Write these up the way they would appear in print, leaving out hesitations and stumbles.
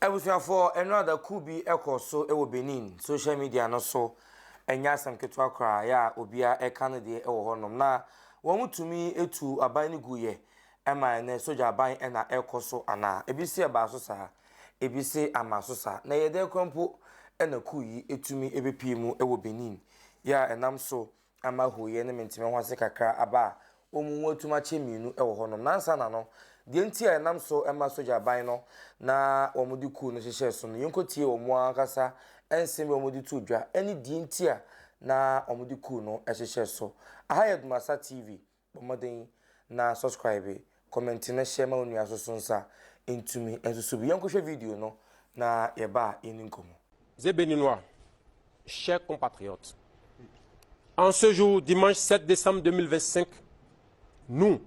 Abusuafoɔ, ɛno coup bi ɛkɔ so ɛwɔ Benin social media no so. Ɛnyɛ asɛm ketewa koraa yɛ a obiara ɛka no deɛ ɛwɔ hɔnom na wɔn tumi etu aban no gu yɛ ɛma ɛnɛ sogya aban ɛna ɛkɔ so anaa ebi si ɛbaa so saa, ebi si ama so saa. Na yɛ dɛ kora mpo ɛna coup yi etumi ebepie mu ɛwɔ Benin yɛ a ɛnam so ama hoyɛ ne menteme ho ase kakra aba a wɔn mu atum akyɛ mmienu wɔ hɔnom. Nansa na no deɛ nti a ɛnam so ɛma sogya aban no na wɔn de coup no hyehyɛ so no, yɛnkɔtie wɔn ankasa nsɛm bi a wɔde to dwa ɛne deɛ nti a na wɔn de coup no hyehyɛ so. Aha yɛ Dumasa TV. Bɔ mmɔden na subscribe, comment na hyɛ ma onua soso nsa ntumi nso so bi. Yɛnkɔhwɛ video no na yɛba a yɛni nkɔmmɔ. Béninois, chers compatriotes, en ce jour, dimanche 7 décembre 2025, nous,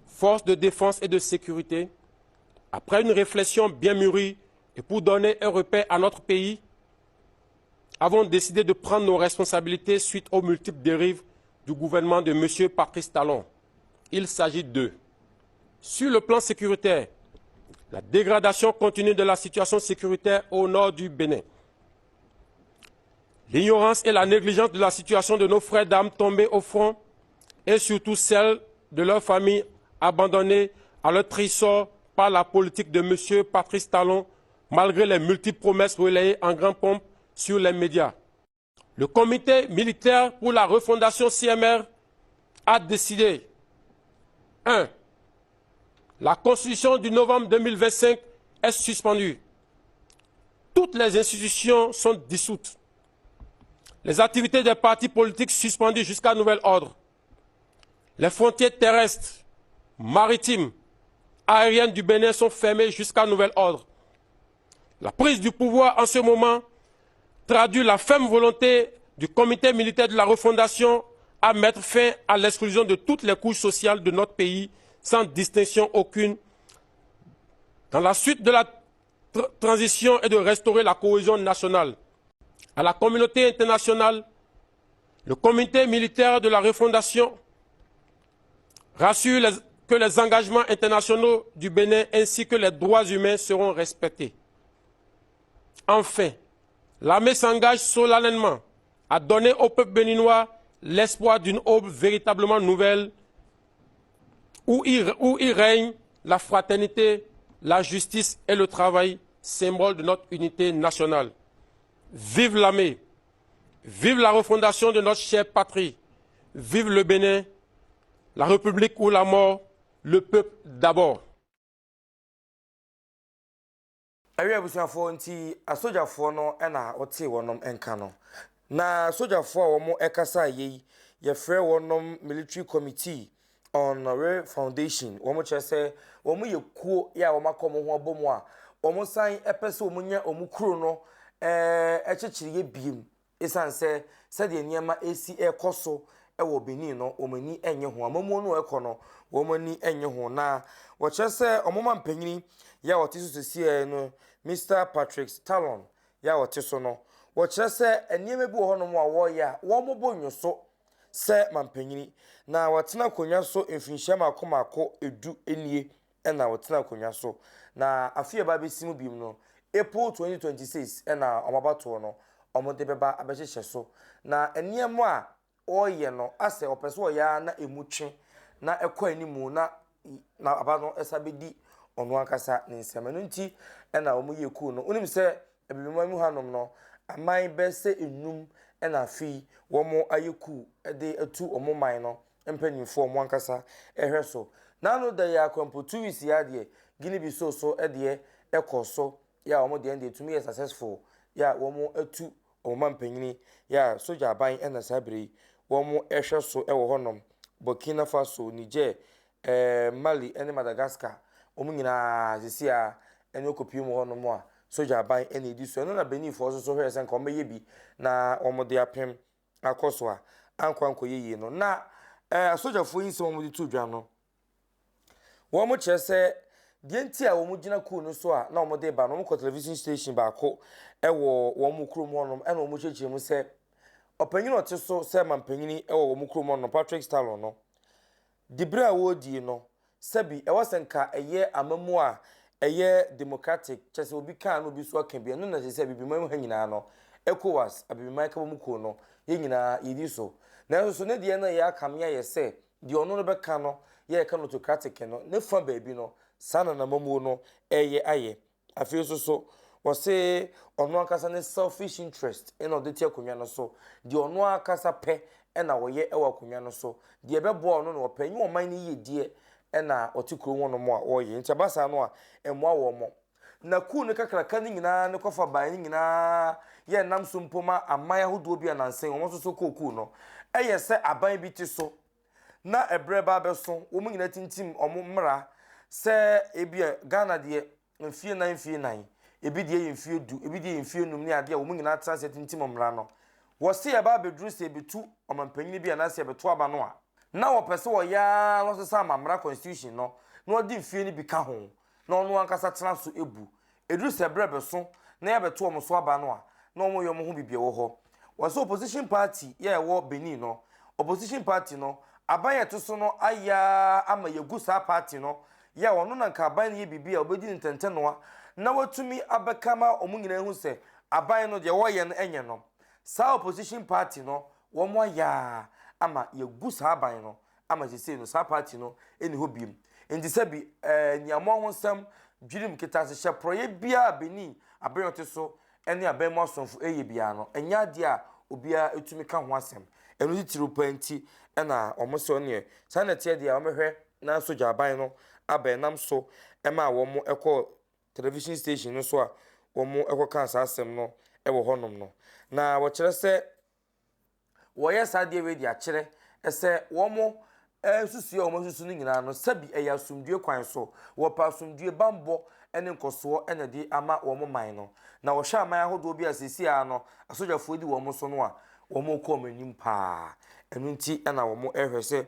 forces de défense et de sécurité, après une réflexion bien mûrie et pour donner un repère à notre pays, avons décidé de prendre nos responsabilités suite aux multiples dérives du gouvernement de M. Patrice Talon. Il s'agit de, sur le plan sécuritaire, la dégradation continue de la situation sécuritaire au nord du Bénin, l'ignorance et la négligence de la situation de nos frères d'armes tombés au front et surtout celle de leurs familles abandonnées à leur triste sort par la politique de M. Patrice Talon, malgré les multiples promesses relayées en grande pompe sur les médias. Le comité militaire pour la refondation CMR a décidé: 1. La constitution du novembre 2025 est suspendue. Toutes les institutions sont dissoutes. Les activités des partis politiques suspendues jusqu'à nouvel ordre. Les frontières terrestres, maritimes, aériennes du Bénin sont fermées jusqu'à nouvel ordre. La prise du pouvoir en ce moment traduit la ferme volonté du comité militaire de la refondation à mettre fin à l'exclusion de toutes les couches sociales de notre pays sans distinction aucune. Dans la suite de la transition et de restaurer la cohésion nationale. À la communauté internationale, le comité militaire de la refondation rassure que les engagements internationaux du Bénin ainsi que les droits humains seront respectés. Enfin, l'armée s'engage solennellement à donner au peuple béninois l'espoir d'une aube véritablement nouvelle où il règne la fraternité, la justice et le travail, symbole de notre unité nationale. Vive l'armée, vive la refondation de notre chère patrie, vive le Bénin, la République ou la mort, le peuple d'abord. Ɛwɛ abusuafoɔ, nti asogyafoɔ no ɛna ɔte wɔnom nka no na sogyafoɔ a wɔn ɛkasa yie yi, yɛfrɛ wɔnom Military Committee on Refoundation. Wɔn kyerɛ sɛ wɔn yɛ kuo yɛ a wɔn akɔ wɔn ho abɔ mu a wɔn san ɛpɛ sɛ wɔn nya wɔn kuro no ɛkyekyere yɛ biem, ɛsiane sɛ sɛdeɛ nneɛma esi ɛkɔ so ɛwɔ Benin no, wɔn ani nyɛ ho. Amamuo no ɛkɔ no, wɔn ani nyɛ ho. Na wɔkyerɛ sɛ wɔn ma mpanyin yɛ a wɔte so seesei no, Mr Patrick Talon yɛ a wɔte so no, wɔkyerɛ sɛ nneɛma bi wɔ hɔnom a wɔreyɛ a wɔn bɔ nwoso sɛ mampanyini na wɔtena akonnwa so mfinhyia mako mako 10 nie ɛna wɔtena akonnwa so. Na afe a ɛba abɛsi mu biem no, April 2026, ɛna wɔn abatoɔ no wɔn de bɛba abɛhyehyɛ so. Na nneɛma a ɔreyɛ no, asɛ ɔpɛ sɛ ɔyɛ ara na emu twe na ɛkɔ anim na aba no ɛsa bɛdi ɔno ankasa ne nsam. Ɛno nti ɛna wɔn yɛ coup no. Wonim sɛ abibiman mu hanom no, aman bɛsɛ enum ɛna afei wɔn ayɛ coup ɛde atu wɔn man no mpanyinfoɔ wɔn ankasa ɛhwɛ so. N'ano da yɛ akɔmpo 2 weeks yɛ adeɛ Guinea Bissau so ɛdeɛ ɛkɔ so yɛ a wɔn deɛ deɛ tumi yɛ successful yɛ a wɔn atu wɔn man mpanyin yɛ a sogya aban ɛna saa bere yi wɔn ɛhwɛ so ɛwɔ hɔnom. Burkina Faso, Niger, Mali ɛne Madagascar, wɔn nyinaa sisi a ɛne okopie mu hɔnom a sogya aban ɛna edi so. Ɛno na Beninfoɔ nso so hwɛ sɛ nka wɔn bɛyɛ bi na wɔn de apem akɔ so a ankɔ ankɔ yɛ yie no. Na asogyafoɔ yi nsɛm a wɔde to dwa no, wɔn kyerɛ sɛ deɛ nti a wɔn gyina coup no so a na wɔn de ba no, wɔn kɔ television station baako ɛwɔ wɔn kurom hɔnom ɛna wɔn kyerɛkyerɛ mu sɛ ɔpanyin a ɔte so sɛ mampanyini ɛwɔ wɔn kurom hɔnom, Patrick Talon no, dibere a wɔredie no, sɛbi ɛwɔ sɛ nka ɛyɛ amamu a ɛyɛ democratic, kyerɛ sɛ obi ka a na obi nso aka bi. Ɛno na ɛsɛ sɛ Abibiman mu ha nyinaa no, ECOWAS, Abibiman Nkabom Kuo no, yɛn nyinaa yɛdi so. Nanso so ne deɛ na ɛyɛ akame ayɛ sɛ deɛ ɔno no bɛka no, yɛreka no autocratic no, ne fa baabi no, saa na n'amammuo no reyɛ ayɛ. Afei nso so, wɔse ɔno ankasa ne selfish interest na ɔde te akonnwa no so. Deɛ ɔno ankasa pɛ na ɔyɛ wɔ akonnwa no so. Deɛ ɛbɛboa ɔno na ɔpɛ, ɛnyɛ ɔman no yiedie na ɔte kurom hɔnom a ɔreyɛ. Nti ɛba saa no a, ɛmmoa wɔn. Na kuw no kakraka no nyinaa ne kɔfa bae no nyinaa yɛ nam so mpo ma aman ahodoɔ bi a nansa yi wɔn nso so kɔɔ kuw no. Ɛyɛ sɛ aban bi te so na ɛberɛ ba abɛso, wɔn nyinaa tintim wɔn mmara sɛ ebia Ghana deɛ mfie nan mfie nan, ebi deɛ yɛ mfie du, ebi deɛ yɛ mfie num ne adeɛ a wɔn nyinaa tena ase atintim mmara no. Wɔse ɛba abɛduru sɛ yɛbɛtu ɔmampanin bi anaasɛ yɛbɛto aba no a, na wɔpɛ sɛ wɔyɛ ara na wɔsesa amammara constitution no na wɔde mfie no bi ka ho na ɔno ankasa tena so bu. Ɛduru sɛ berɛ bɛso na yɛabɛto wɔn so aba no a, na wɔyɛ wɔn ho biribi wɔ hɔ. Wɔse opposition party yɛ ɛwɔ Benin no, opposition party no, aban a ɛto so no ayɛ ara ama yɛagu saa party no, yɛ a ɔno na nka aban no yɛ biribi a ɔbɛdi no ntɛntɛnoa na watumi abɛka ma wɔn nyinaa ahu sɛ aban no deɛ wɔreyɛ no nyɛ no. Saa opposition party no, wɔn ayɛ ara ama yɛagu saa aban no ama seesei no saa party no nni hɔ biom. Enti sɛbi ɛɛ aniammɔn ho nsɛm, dwirim, ketasehyɛ, porɔeɛ biara a Benin aban a ɔte so ne aban mu asomfo reyɛ biara no, ɛnyɛ adeɛ a obiara tumi ka ho asɛm. Ɛno titiriw paa nti na wɔn sɛ ɔneɛ saa na ɛteɛ deɛ a wɔbɛhwɛ na sogya aban no aba ɛnam so maa wɔn kɔɔ television station no so a wɔkɔkaa saa asɛm no wɔ hɔnom no. Na wɔkyerɛ sɛ Wɔyɛ saa adeɛ wei de akyerɛ sɛ wɔn nsusuiɛ a wɔasusu no nyinaa no, sɛbi ɛyɛ asomdwoeɛ kwan so. Wɔpɛ asomdwoeɛ, bammɔ ne nkɔsoɔ na ɛde ama wɔn man no. Na wɔhwɛ aman ahodoɔ bi a seesei ara no asogyafoɔ di wɔn so no a, wɔrekɔ wɔn anim pa ara. Ɛno nti na wɔrehwɛ sɛ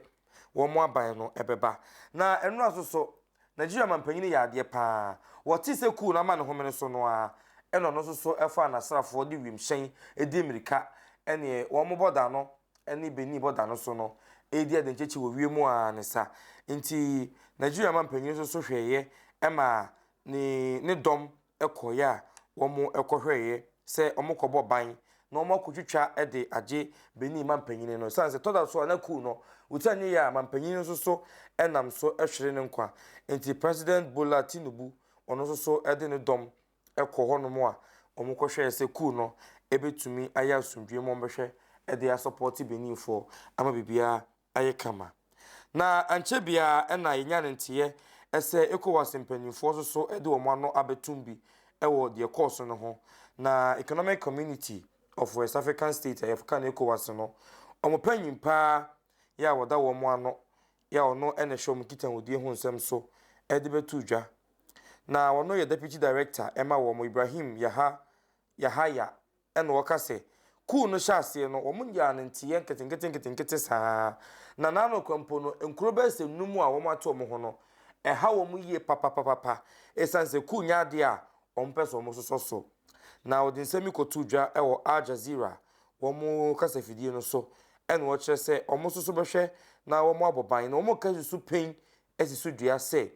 wɔn aban no bɛba. Na ɛnora nso so, Nigeria manpanyin yɛ adeɛ paa. Wɔtee sɛ kuw no ama ne homene so no ara, ɛna ɔno nso so faa n'asraafoɔ de wimhyɛn dii mmirika ne wɔn bɔda no ne Benin bɔda no so no redi adenkyekye wɔ wiem ara ne sa. Nti Nigeria manpanyin nso so hwɛeɛ ma ne ne dɔm kɔeɛ a wɔkɔhwɛeɛ sɛ wɔkɔbɔ ban na wɔakɔtwitwa de agye Benin mampanyini no. Ɛsiane sɛ ɛtɔ da so a na kuw no wotwa nyɛ yie a mampanyini no nso so nam so hwere ne nkwa nti, President Bola Tinubu ɔno nso so de ne dɔm kɔ hɔnom a wɔkɔhwɛɛ sɛ kuw no bɛtumi ayɛ asomdwoeɛ mu wɔbɛhwɛ de asɔpɔte Beninfoɔ ama biribiara ayɛ kama. Na ankyɛ biara na yɛnyaa no nteɛ sɛ ECOWAS mpanimfoɔ nso so de wɔn ano abɛtom bi wɔ deɛ ɛkɔɔ so no ho. Na Economic Community of West African States a yɛka no ECOWAS no, wɔn panyin paa yɛ a wɔda wɔn ano yɛ a ɔno na ɛhwɛ wɔn nkitahodie ho nsɛm so de bɛto dwa. Na ɔno yɛ Deputy Director ma wɔn, Ibrahim Yaha Yahaya Ɛnna ɔka sɛ, Kuw no hyɛɛ aseɛ no, wɔnyaa no nteeɛ nketenkete nketenkete saa ara, na n'ano kora mpo no, nkuro bɛyɛ sɛ nnum a wɔate wɔn ho no, ɛha wɔn yie papapapapa ɛsiane sɛ kuw nyɛ adeɛ a wɔpɛ sɛ wɔsosɔ so. Na wɔde nsɛm yi kɔtoo dwa wɔ Al Jazeera wɔn kasafidie no so, ɛnna wɔkyerɛ sɛ wɔn nso so bɛhwɛ na wɔabɔ ban, na wɔka si so pen si so dua sɛ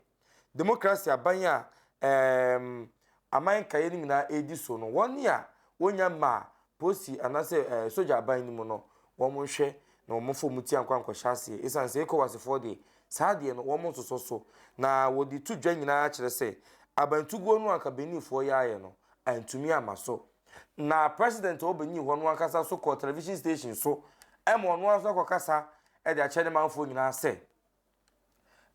Demokrasi aban a ɛɛm aman nkaeɛ no nyinaa redi so no, wɔn a wɔnnya mmaa polisi anaasɛ ɛɛ sogya aban no mu no, wɔn nhwɛ na wɔn mfa wɔn ti ankɔ ankɔhyɛ aseɛ. Esiane sɛ ECOWAS foɔ deɛ, saa adeɛ no wɔn nsosɔ so. Na wɔde to dwa nyinaa kyerɛ sɛ, abantuguo no a anka Beninfoɔ yɛ ayɛ no, antumi amma so. Na president a ɔwɔ Benin hɔ no ankasa nso kɔɔ television station so ma ɔno ara nso akɔkasa de akyerɛ ne manfoɔ nyinaa sɛ,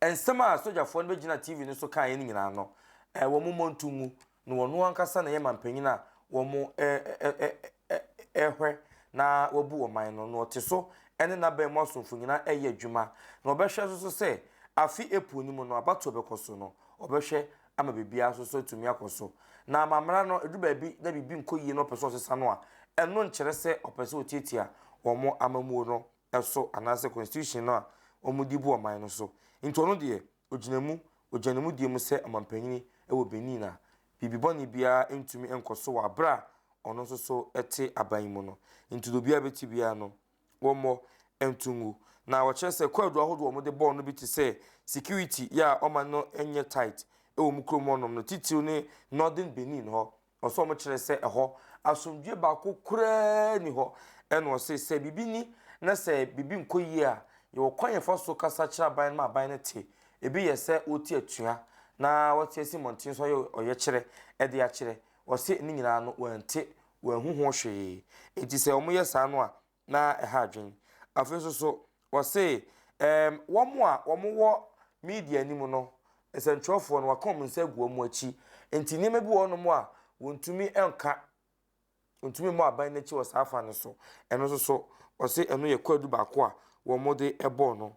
Nsɛm a sogyafoɔ no bɛgyina TV no so kaeɛ no nyinaa no, wɔn mmɔ nto ngu, na wɔn ankasa na ɛyɛ mampanyin a wɔrehwɛ na wɔabu ɔman no, na ɔte so ne n'aban mu asomfo nyinaa reyɛ adwuma, na ɔbɛhwɛ nso so sɛ afe April no mu no abatoɔ bɛkɔ so no, ɔbɛhwɛ ama biribiara nso so atumi akɔ so. Na amammara no, ɛduru baabi na biribi nkɔ yie na ɔpɛ sɛ ɔsesa no a, ɛno nkyerɛ sɛ ɔpɛ sɛ ɔtiatia wɔn amammuo no so anaasɛ constitution no a wɔde bu ɔman no so. Nti ɔno deɛ ɔgyina mu, ɔgyina ne mudie mu sɛ ɔmanpanyini wɔ Benin a biribi bɔne biara ntumi nkɔ so wɔ aberɛ a ɔno nso so te aban mu no. Nti deɛ obiara bɛte biara no wɔmmɔ nto ngu. Na wɔkyerɛ sɛ kwaadu ahodoɔ a wɔde bɔɔ no bi te sɛ security yɛ a ɔma no nyɛ tight. wɔ wɔn kurom hɔnom no, titiriw ne Northern Benin hɔ. Ɔsɛ wɔkyerɛ sɛ ɛhɔ asomdwoe baako koraa nni hɔ. Ɛna ɔse sɛ biribi ni na sɛ biribi nkɔ yie a, yɛwɔ kwan yɛfa so kasa kyerɛ aban no ma aban no te. Ebi yɛ sɛ wote atua na wɔte asi mmɔnten so ayɛ ɔyɛkyerɛ de akyerɛ. Ɔse ne nyinaa no wɔante, wɔanhu ho hwee. Enti sɛ wɔyɛ saa no a, na ɛha adwene. Afei nso so, wɔse ɛɛm wɔn a wɔwɔ media anim no, nsɛntwerɛfoɔ no, wɔaka wɔn nsa agu wɔn akyi. Nti nneɛma bi wɔ hɔnom a wɔntumi nka, wɔntumi mmɔ aban no akyi wɔ saa fa no so. Ɛno nso so, wɔse ɛno yɛ kwaadu baako a wɔde bɔɔ no.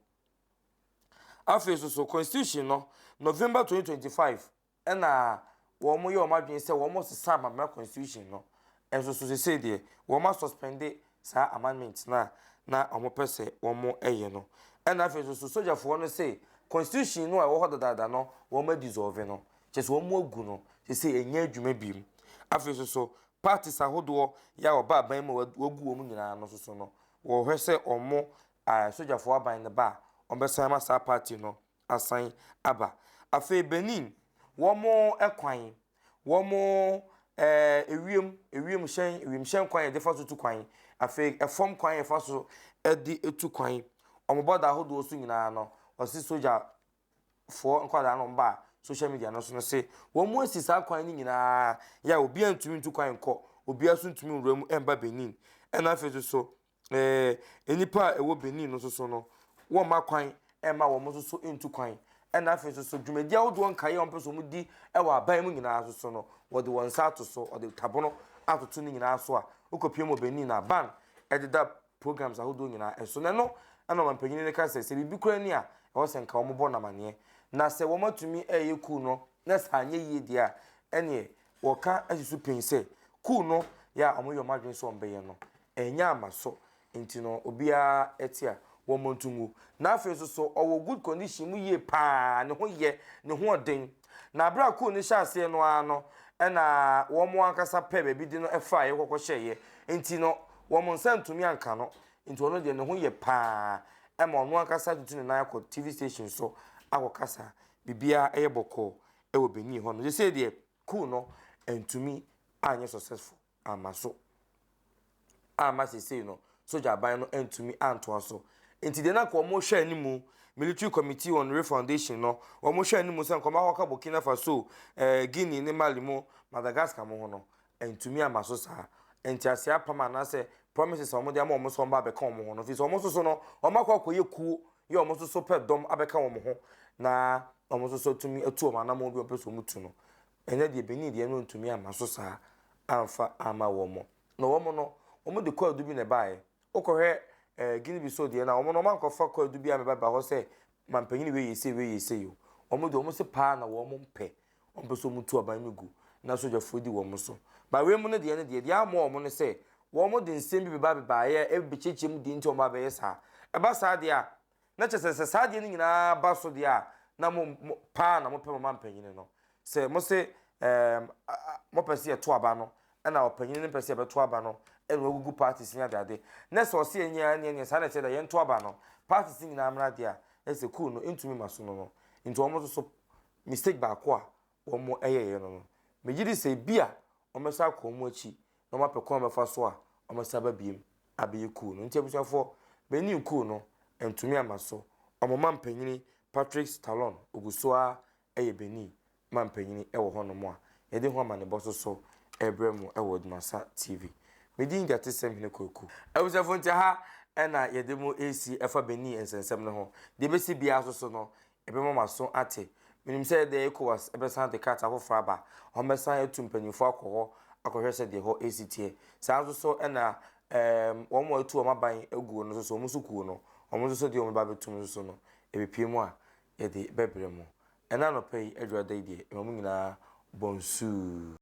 Afei nso so, constitution no, November 2025, Ɛna wɔn yɛ wɔn adwene sɛ wɔn sesa amammerɛ constitution no nso so sesei deɛ wɔn asuspɛnde saa amendment no a na wɔn pɛ sɛ wɔn yɛ no. Ɛna afei nso so sogyafoɔ no se constitution no a ɛwɔ hɔ dadaada no wɔn adissolve no, kyerɛ sɛ wɔn agu no, sesei ɛnyɛ adwuma biom. Afei nso so parties ahodoɔ yɛ a wɔba aban mu a wɔagu wɔn nyinaa no nso so no wɔhwɛ sɛ wɔn sogyafoɔ aban no ba a wɔbɛsan ama saa party no asan aba. Afei Benin, wɔn kwan, wɔn ɛɛ ewiem, ewiemhyɛn, ewiemhyɛn kwan a yɛde fa so tu kwan, afei ɛfam kwan a yɛfa so de tu kwan, wɔn bɔda ahodoɔ so nyinaa no, wɔsi sogyafoɔ nkwadaa no ba social media no so no se wɔn asi saa kwan no nyinaa yɛ a obiara ntumi ntu kwan nkɔ, obiara nso ntumi nwura mu mba Benin. Ɛna afei nso so Ɛɛ, nnipa a ɛwɔ Benin no nso so no, wɔmma kwan mma wɔn nso so ntu kwan. Ɛna afei nso so, dwumadi ahodoɔ nkaeɛ a wɔpɛ sɛ wɔdi wɔ aban mu nyinaa nso so no, wɔde wɔn nsa ato so, wɔde tabono atoto ne nyinaa so a, wokɔpie mu wɔ Benin a, ban deda programs ahodoɔ nyinaa so. Na ɛno na ɔmanpanin no ka sɛ, sɛ biribi koraa ni a, ɛwɔ sɛ nka wɔbɔ no amaneɛ. Na sɛ wɔatumi reyɛ coup no na sɛ anyɛ yie deɛ a, ɛneɛ wɔka asi so pɛn sɛ coup no yɛ a wɔyɛ wɔn adwene sɛ wɔbɛyɛ no, ɛnyɛ ama so nti no obiara te a wɔmmɔ nto ngu. Na afei nso so ɔwɔ good condition mu yie paa, ne ho yɛ, ne ho ɔden. Na berɛ a coup no hyɛ aseɛ no ara no ɛna wɔn ankasa pɛɛ baabi de no faeɛ kɔkɔhyɛeɛ. Nti no wɔn nsa ntumi anka no. Nti ɔno deɛ ne ho yɛ paa ɛma ɔno ankasa tutu ne nan akɔ TV station so akɔkasa. Biribiara ɛyɛ bɔkɔɔ ɛwɔ Benin hɔ no. Seesei deɛ coup no antumi anyɛ successful. amma so amma seesei no sogya aban no antumi antoa so. Nti deɛ na nka wɔhwɛ anim, Military Committee on Refoundation no, wɔhwɛ anim sɛ nka wɔakɔka Burkina Faso, eh, Guinea ne Mali mo, Madagascar mo ho no, antumi amma so saa. Nteaseɛ apam anaasɛ promises a wɔde ama wɔn sɛ wɔba abɛka wɔn ho no, firi sɛ wɔn nso so no, wɔakɔ akɔyɛ kuo yɛ wɔn nso so pɛ dɔm abɛka wɔn ho na wɔn nso so atumi atu wɔn anammɔn bi a wɔpɛ sɛ wɔtu no. Ɛnnɛ deɛ Benin deɛ no ntumi amma so saa amfa amma wɔn. Na wɔn no, wɔn de kwaadu bi na ɛbaeɛ. Wokɔhwɛ eh, Guinea Bissau deɛ no a, wɔn no wɔn ankɔfa kwaadu bi ammɛba hɔ sɛ mampanyin wei yɛ sei, wei yɛ sei o. Wɔn deɛ wɔn se paa na wɔn mpɛ. Wɔn pɛ sɛ wɔn tu aban no gu na sogyafoɔ di wɔn so. Ba wei mu no deɛ no deɛ, deɛ amoa wɔn no sɛ wɔn de nsɛm bi bɛba bɛbaeɛ ɛbɛkyekyɛ mu deɛ nti wɔn ba bɛyɛ saa. Ɛba saa deɛ a, Na kyerɛ sɛ, sɛ saa adeɛ no nyinaa ba so deɛ a, na mo, mo paa na mopɛ mo mampanyini no. Sɛ mo se ɛɛm, mopɛ sɛ yɛto aba no, ɛna ɔpanyini no mpɛ sɛ yɛbɛto aba no, ɛna wagugu parties ne adeade. Na sɛ ɔse yɛnyɛ a, ɛneɛ neɛ saa na ɛteɛ deɛ, yɛnto aba no. Parties no nyinaa mmra deɛ a, ɛsɛ kuo no ntumi ma so no no. Nti wɔn nso so, mistake baako a wɔn yɛeɛ no no, megye di sɛ ebia wɔbɛsan akɔ wɔn akyi na wɔapɛ kwan a wɔbɛfa so a wɔbɛsan aba biom abɛyɛ kuo no. Nti abusuafoɔ, Benin kuo no antumi amma so. Wɔn mampanyini Patrice Talon ɔgu so ara yɛ Benin mampanyini wɔ hɔnom a yɛde ho amanebɔ nso so rebrɛ mo wɔ Adumasa TV. Me din de Atesɛm Hene Kwaku. Abusuafoɔ nti ha na yɛde mo resi ɛfa Benin nsɛnsɛm no ho. Deɛ ɛbɛsi biara nso so no, Ɛbɛma m'aso ate. Menim sɛ ɛda ECOWAS bɛsan de krataa foforɔ aba. Wɔbɛsan atu mpanimfoɔ akɔ hɔ akɔhwɛ sɛdeɛ ɛhɔ resi teɛ. Saa nso so na ɛɛm wɔn a wɔatu wɔn aban aguo no nso so, wɔn nso kuo no, wɔn nso so deɛ wɔbɛba abɛtum nso so no, ɛbɛpue mu a, yɛde bɛbrɛ mo. Ɛnnɛ anɔpa yi, Adwuada yi deɛ, mema mo nyinaa bɔnsuu.